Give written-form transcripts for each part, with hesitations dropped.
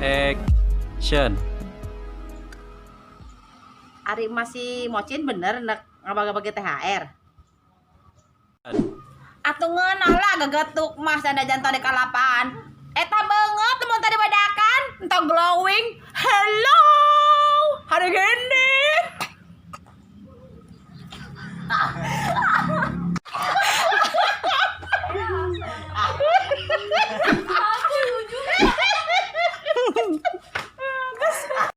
Action. Ari masih mocin bener nek ngabagi-bagi THR. Atuh ngeunah lah gegetuk mah sanajan tadi kalapan. Eta beungeut mun tadi badakan, entong glowing. Hello. Hari gini.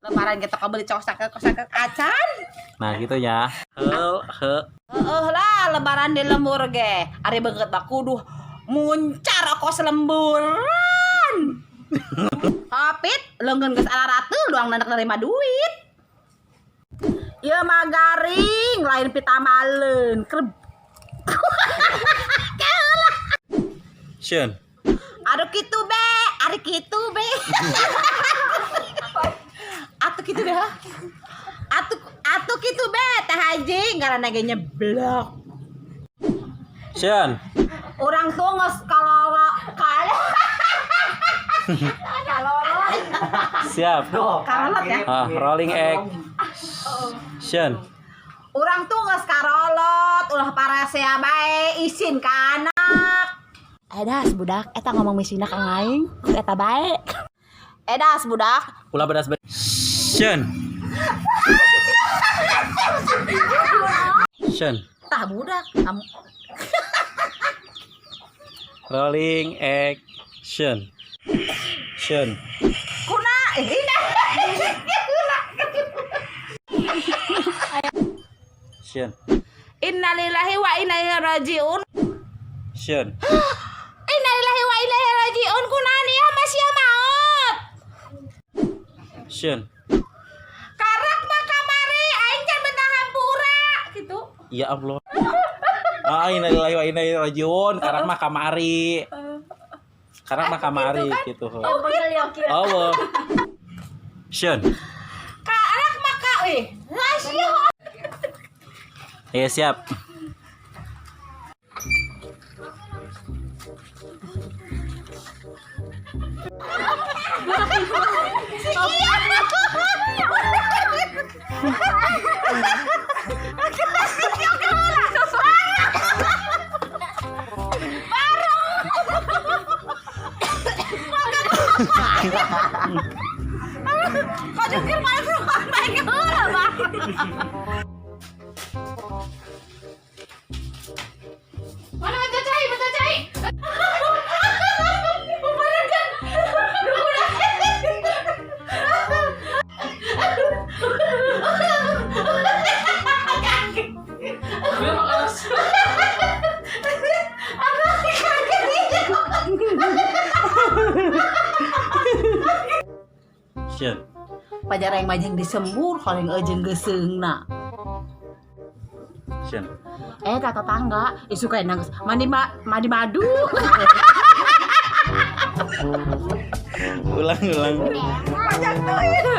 Lebaran kita beli cok sakeuk acan. Nah, gitu ya. Hel he. Heeh lah lebaran di lembur ge. Ari beungeut mah kudu muncar kos lemburan. Hapit leungeun geus ararateul doang nenek nerima duit. Ieu mah garing lain pitamaleun. Kreb. Action. Aduh kitu be, ari kitu be. Atuh kitu be. Atuh atuh kitu be teh haji ngaranna ge nyeblok. Action. Orang tuh nges kaloro kal. Kaloro. Siap. Karolot ya. Ah, rolling action. Orang tuh nges karolot, ulah parasea bae isin ka anak. Edas budak, eta ngomong misina ka aing, eta bae. Edas budak, Ulah bedas Action. Action. tah budak. Rolling action. Action. Kuna eh Action. Innalillahi wa inna ilaihi rajiun. Action. Innalillahi wa inna ilaihi rajiun kunani ya masih maot. Action. Karak mah kamari aing can betah hampura gitu. Ya Allah. Ah, innalillahi wa inna ilaihi rajiun. Karak mah kamari. Karak mah kamari gitu. Oh. Action. Karak mah ka eh. Masih. Iya, siap. Kok jungkir balik rumah baik heula mah. Mana minta cai, minta cai. Action. Pajareng majeng disembur horeng eujeung geuseungna. Action. Eh kata tetangga, isu kayak nangis mandi mandi madu. Ulang, ulang. Pajak tuh ini.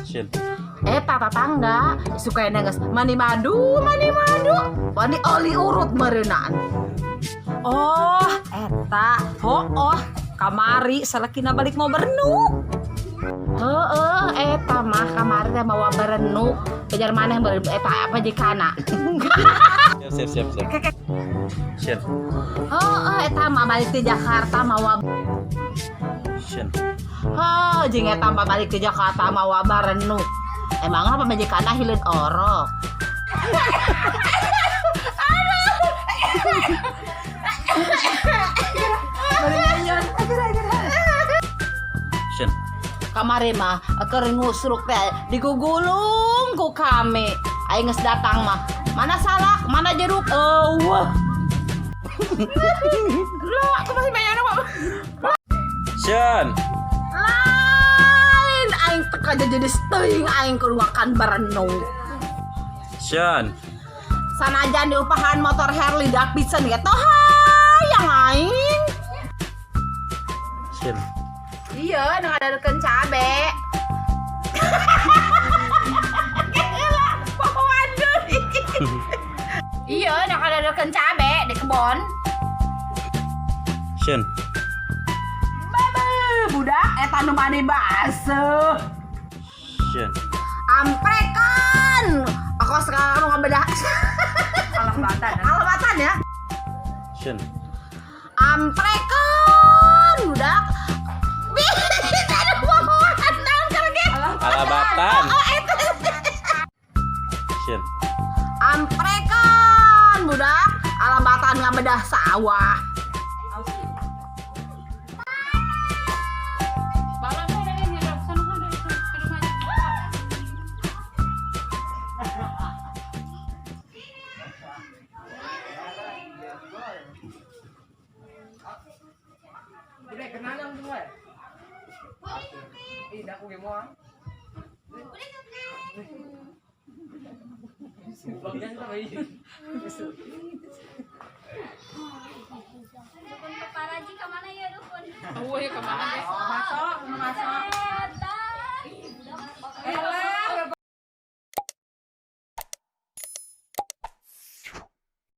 Action. Eh tetangga, isu kayak nangis mandi madu, mandi madu. Mandi oli urut merenaan. Oh, eta. Oh, oh, kamari salakina balik mau berenuk. Heeh, eta mah kamari teh mawa berenuk. Kejar maneh beureum eta apa jikana. Siap, siap, siap, siap. Action. Heeh, eta mah balik ti Jakarta mawa. Action. Heuh, jeung eta mah balik ti Jakarta mawa barenuk. Emang apa majikana hileud orok. Action. Kamari mah keur ngusruk teh digugulung ku kami. Aing geus datang mah. Mana salak, mana jeruk? Eueuh. Lah, aku masih banyak apa? Action. Lain aing teka jadi teuing aing kudu makan barenung. Action. Sanajan diupahan motor Harley Davidson ge toh hayang aing. Action. Iya, nu ngadarkeun cabe. Waduh. Iya, nu ngadarkeun cabe di kebon. Action. Bye. Budak eta nu mani baseuh. Sieun. Amprekan. Aku sekarang mau ngabedah. Alabatan. Alabatan ya. Sieun. Amprekan budak. Aduh, bohongan naon keur ge. Alabatan. Oh, eta. Sieun. Amprekan budak. Alabatan ngabedah sawah. Udah kenalan semua ya? Ih, dah aku semua. Bagian sama ini. Dukun paparaji kemana ya dukun? Oh, ya kemana? Masuk, masuk.